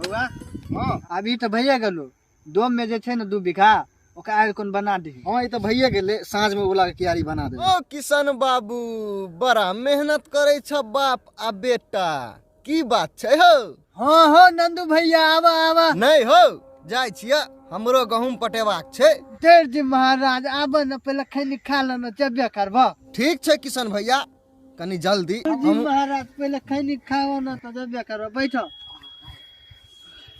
बौआ। हँ, अभी तऽ भइए गेलो। डोम में जे छै ने 2 बीघा, ओकरा आरि कोन बना दही। हँ, ई तऽ भइए गेलै, साँझ में ओला के क्यारी बना देबै। ओ किशन बाबू, बड़ा मेहनत करै छ बाप आ बेटा, की बात छै हौ? हँ हौ नंदू भैया, आबा आबा। नहि हौ, जाइ छियै, हमरो गहूम पटेबाक छै। डर जी महाराज, आबऽ ने, पहिले खैनी खा ले ने, जेबे करबऽ। ठीक छै किशन भैया, कनी जल्दी। जी महाराज, पहिले खैनी खाओ ने तऽ जेबे करबऽ, बैठो।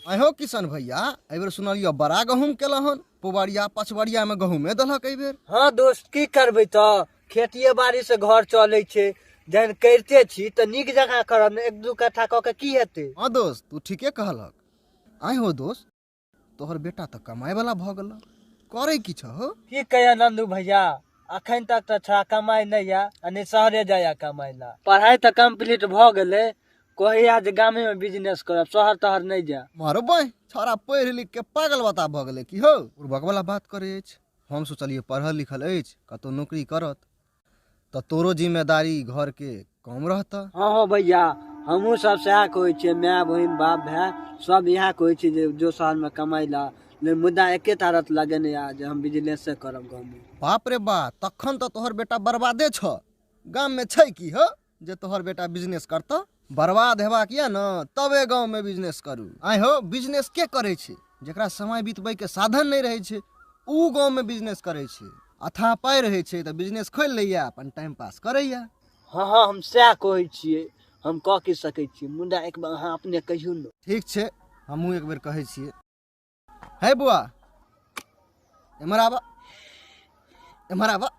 अहो किशन भैया, एहिबेर सुनलियौ बड़ा गहूम केलहन, पुबरिया पछबरिया में गहूमे देलक एहिबेर। हँ दोस्त, की करबै तऽ, खेतिए बाड़ी से घर चलै छै, जहन करिते छी तऽ नीक जकाँ करब ने, 1-2 कट्ठा कऽ के की हेतै। हँ दोस्त, तू ठीके कहलक। आँय हो दोस्त, तोहर बेटा तऽ कमाय वाला भऽ गेल, करै की छह हौ? की कहिया नंदू भैया, अखन तक तऽ छड़ा कमाइ नहि या आ नहि शहरे जाइया कमाइ ला। पढ़ाइ तऽ कम्प्लीट भऽ गेलै, कहैया जे गामे में बिजनेस करब, शहर तहर नहि जायब। मारो बाँहि, छौड़ा पढ़ि लिख के पागल बता भऽ गेलै की हौ? बुड़बक वाला बात करै अछि। हम सोचलियै पढ़ल लिखल अछि, कतौ नौकरी करत तऽ तोरो जिम्मेदारी घर के कम रहतऽ। हँ हौ भैया, हमहूँ सब सएह कहै छियै, माय बहिन बाप भाय सब इएह कहै छियै जे जो शहर में कमाइ ला, लेकिन मुद्दा एकेटा रत लगेने या जे हम बिजनेसे करब गाँव में। बाप रे बा, तखन तऽ तोहर बेटा बर्बादे छह। गाम में छै की हौ जे तोहर बेटा बिजनेस करतऽ? बर्बाद हेबाक यऽ ने तबे गाँव में बिजनेस करू। आँय हौ, बिजनेस के करै छै? जकरा समय बितबै के साधन नहि रहै छै उ गाँव में बिजनेस करै छै। अथाह पाइ रहै छै तऽ बिजनेस खोलि लैया, अपन टाइम पास करैया। हँ हँ, हम सएह कहै छियै, हम कऽ की सकै छियै, मुदा एक बेर अहाँ अपने कहियौ ने। ठीक छै, हमहूँ एक बेर कहै छियै। हे बुआ, एम्हर आबऽ, एम्हर आबऽ।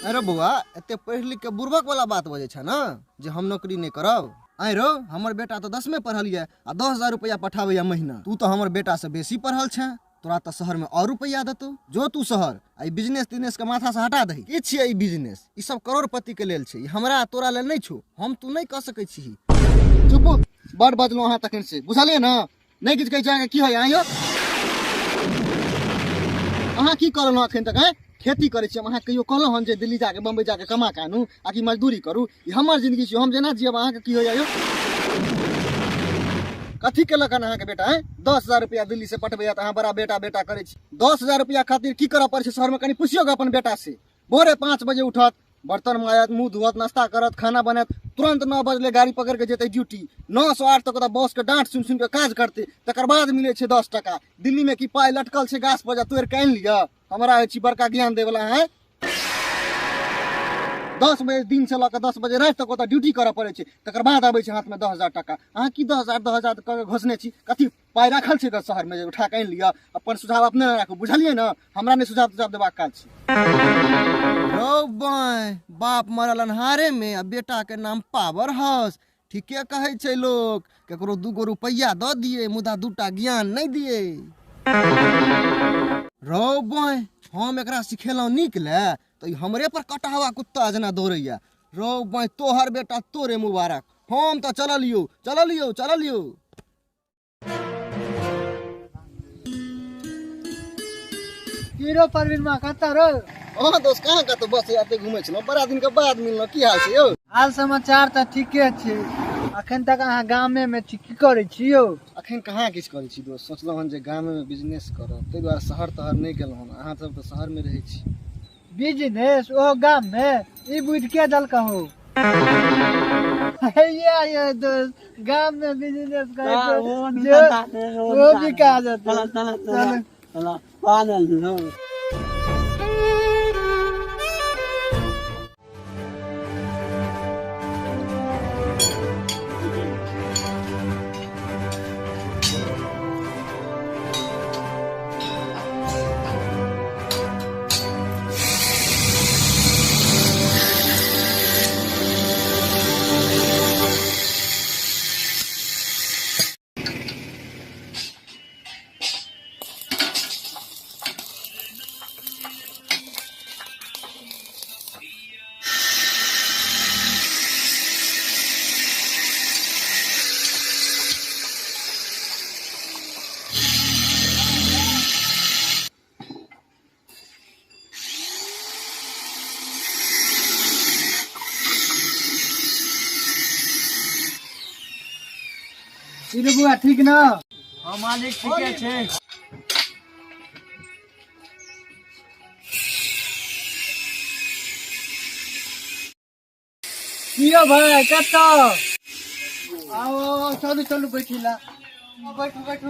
अरे बौआ, एते पढ़ि लिख के बुड़बक वाला बात बजै छ ने जे हम नौकरी नहि करब? आँय रौ, हमर बेटा तऽ 10में पढ़ल यऽ आ 10,000 रुपैआ पठाबैया महीना। तू तऽ हमर बेटा से बेसी पढ़ल छें, तोरा तऽ शहर में और रुपैआ देतौ। जो तू शहर, आ ई बिजनेस तिजनेस के माथा से हटा दही। की छियै ई बिजनेस? ई सब करोड़पति के लेल छै, ई हमरा तोरा लेल नहि छौ। हम तू नहि कऽ सकै छी। चुप, बड़ बजलहुँ अहाँ तखन से, बुझलियै ने? नहि किछु कहै छै अहाँके की होइया? आँय यौ, अहाँ की कऽ रहलहुँ अखन तक? आँय, खेती करै छी हम। अहाँ कहियो कहलहुँ हन जे दिल्ली जाके बम्बई जाके कमा के आनू आ कि मजदूरी करू? ई हमर जिंदगी छी, हम जेना जियब, अहाँके की होइया यौ? कथी केलक हन अहाँके बेटा? आँय, 10,000 रुपया दिल्ली से पठबैया तऽ अहाँ बड़ा बेटा बेटा करै छी। 10,000 रुपया खातिर की करऽ पड़ै छै शहरमे, कनि पुछियौ अपन बेटा से। भोरे 5 बजे उठत, बर्तन माजत, मुँह धोअत, नाश्ता करत, खाना बनायत, तुरंत 9 बजले गाड़ी पकड़ के जेतै ड्यूटी। 9 से 8 तक ओतऽ बॉस के डाँट सुनि सुनि के काज करतै, तकर बाद मिलै छै 10 टका। दिल्ली में की पाइ लटकल छै गाछ पर, जा तोड़ि के आनि लिअ? हमरा होइ छी बड़का ज्ञान दै वला। आँय, 10 बजे दिन से लऽ कऽ 10 बजे राति तक ओतऽ ड्यूटी करऽ पड़ै छै, तकर बाद आबै छै हाथ में 10,000 टका। अहाँ की 10,000 10,000 कऽ के घोसने छी? कथी पाइ राखल छै शहर में जे उठा के आनि लिअ? अपन सुझाव अपने राखू, बुझलियै ने? हमरा नहि सुझाव तुझाव देबाक काज छै। रौ बाँय, बाप मरल अन्हारे में आ बेटा के नाम पावर हाउस। ठीके कहै छै लोक, केकरो 2 गो रुपैआ दऽ दिए मुदा 2टा ज्ञान नहि दिए। रौ बाँय, हम एकरा सिखेलहुँ नीक ले तऽ ई हमरे पर कटहवा कुत्ता जेना दौड़ैया। रौ बाँय, तोहर बेटा तोरे मुबारक। हम तऽ चललियौ, चललियौ, चललियौ। की रो परवीन माँ, कतऽ रो? अहाँ दोस्त कहाँ कतऽ, बस एते घुमै छलहुँ, बड़ा दिन के बाद मिललहुँ। की हाल छै यौ? हाल समाचार तऽ ठीके छै। अखन तक अहाँ गामे में छी, की करै छी यौ? अखन कहाँ किछु करै छी दोस्त, सोचलहुँ हन जे गामे में बिजनेस करब, ताहि दुआरे शहर तहर नहि गेलहुँ हन। अहाँ सब तऽ शहर में रहै छी। बिजनेस ओहो गाम में, ई बुद्धि के देलक हौ? हे ये दोस्त, गाम में बिजनेस करै छै जे ओ बिका जेतै। चल। की रे बुआ, ठीक ना? हाँ मालिक, ठीके छै। की यौ भाई, कतऽ? आओ आओ, चलू चलू, बैठी ला, बैठू बैठू।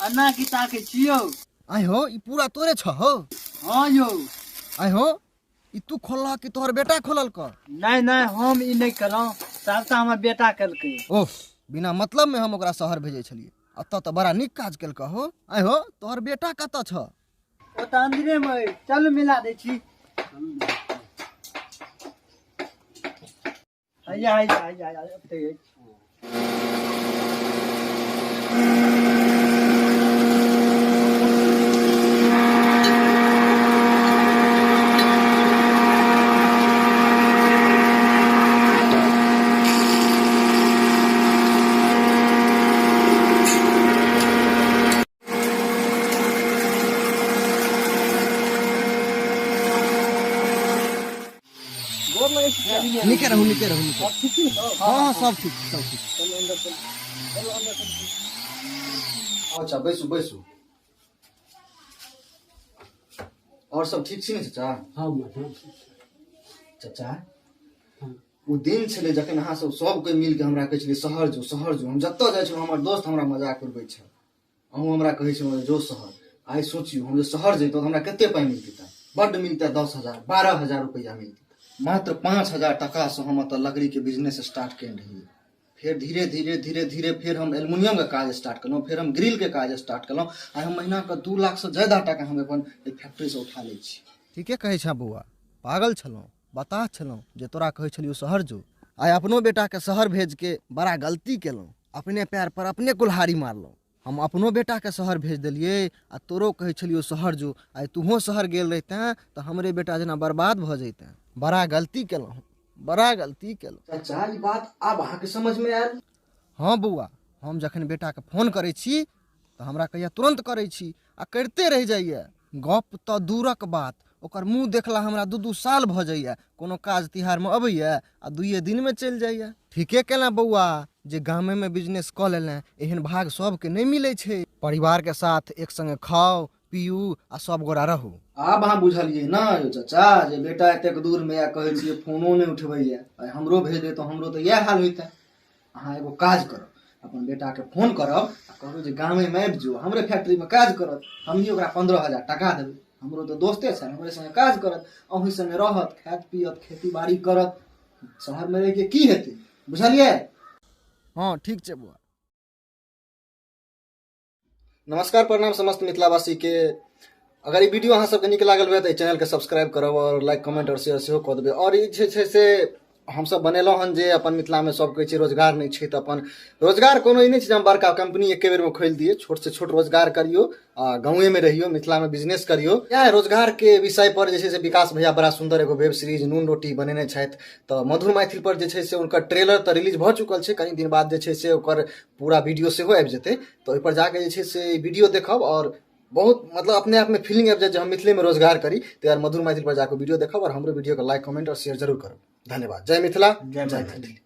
अन्ना की ताकै छियौ? आइ हो, ई पूरा तोरे छ हो? हाँ यौ। आइ हो, ई तू खोललह कि तोहर बेटा खोलल कर? नहि नहि, हम ई नहि केलहुँ, सबटा हमर बेटा केलकै। ओह, बिना मतलब में हम ओकरा शहर भेजै छलियै, एतऽ तऽ बड़ा नीक काज केलक हो। आइ हो, तोहर बेटा कतऽ छ? ओ तऽ अंदरे मे अछि, चलू मिला दै छी। हैया हैया हैया हैया, ओतै अछि। नीके रहू, नीके रहू, नीके। हाँ हाँ, सब ठीक, सब ठीक। अच्छा, बैसू बैसू। और सब ठीक छी ने चाचा? हाँ। चाचा, ओ दिन छलै जखन अहाँ सब सब कोइ मिलके हमरा कहै छलियै शहर जो, शहर जो। हम जतऽ जाइ छलहुँ, हमर दोस्त हमरा मजाक उड़बै छल, अहूँ हमरा कहै छलहुँ जो शहर। आइ सोचियौ, हम जे शहर जैतहुँ तऽ हमरा कते पाइ मिलतै? बड्ड मिलतै, 10,000 12,000 रुपैआ मिलतै। मात्र 5,000 टाकासँ हम एतऽ लकड़ीके बिजनेस स्टार्ट केने रहियै। फेर धीरे धीरे धीरे धीरे फेर हम एल्युमिनियमके काज स्टार्ट केलहुँ, फेर हम ग्रिलके काज स्टार्ट केलहुँ। आइ हम महीनाके 2 लाखसँ ज्यादा टाका हम अपन एहि फैक्ट्रीसँ उठा लै छी। ठीके कहै छँ बौआ, पागल छलहुँ, बताह छलहुँ जे तोरा कहै छलियौ शहर जो। आइ अपनो बेटाके शहर भेजके बड़ा गलती केलहुँ, अपने पैर पर अपने कुल्हाड़ी मारलहुँ। हम अपनो बेटाके शहर भेज देलियै आ तोरो कहै छलियौ शहर जो। आइ तूहो शहर गेल रहितेँ तऽ हमरे बेटा जेना बर्बाद भऽ जैतेँ। बड़ा गलती केलहुँ, बड़ा गलती केलहुँ। चाचा, ई बात आब अहाँके समझमे आयल? हँ बौआ, हम जखन बेटाके फोन करै छी तऽ हमरा कहैया तुरन्त करै छी आ करिते रहि जाइए। गप तऽ दूरक बात, ओकर मुँह देखला हमरा 2-2 साल भऽ जाइए। कोनो काज तिहारमे अबैए आ दुइए दिनमे चलि जाइए। ठीके केलहुँ बौआ जे गामेमे बिजनेस कऽ लेलें, एहन भाग सबके नहि मिलै छै। परिवारके साथ एक सङ्गे खाउ पियू आ सब गोरा रहू। आब अहाँ बुझलियै ने यौ चाचा, जे बेटा एतेक दूरमे आ कहै छियै फोनो नहि उठबैए। आइ हमरो भेज देतहुँ, हमरो तऽ इएह हाल होइते। अहाँ एगो काज करब, अपन बेटाके फोन करब आ कहू जे गामेमे आबि जो, हमरे फैक्ट्रीमे काज करत। हमही ओकरा 15,000 टाका देबै। हमरो तऽ दोस्ते छै, हमरे सङ्गे काज करत, अहूँ सङ्गे रहत, खायत पियत, खेती बाड़ी करत। शहरमे रहिके की हेतै, बुझलियै? हँ, ठीक छै बौआ। नमस्कार, प्रणाम समस्त मिथिलावासीके। अगर ई वीडियो अहाँ सबके नीक लागल हुए तऽ एहि चैनलके सब्सक्राइब करब आओर लाइक, कमेंट आओर शेयर सेहो कऽ देबै। आओर ई जे छै से हमसब बनेलहुँ हन जे अपन मिथिलामे सब कहै छै रोजगार नहि छै, तऽ अपन रोजगार कोनो ई नहि छै जे हम बड़का कंपनी एके बेरमे खोलि दियै। छोटसँ छोट रोजगार करियौ आ गाँवेमे रहियौ, मिथिलामे बिजनेस करियौ। इएह रोजगारके विषय पर जे छै से विकास भैया बड़ा सुन्दर एगो वेब सीरीज नून रोटी बनेने छथि। तऽ मधुर मैथिल पर जे छै से हुनकर ट्रेलर तऽ रिलीज भऽ चुकल छै, कनि दिन बाद जे छै से ओकर पूरा वीडियो सेहो आबि जेतै। तऽ ओहिपर जाके जे छै से वीडियो देखब आओर बहुत मतलब अपने आपमे फीलिंग आबि जायत जे हम मिथिलेमे रोजगार करी। तऽ यार, मधुर मैथिल पर जाके वीडियो देखब आओर हमरो वीडियोके लाइक, कमेंट आओर शेयर जरूर करब। धन्यवाद। जय मिथिला, जय मैथिली।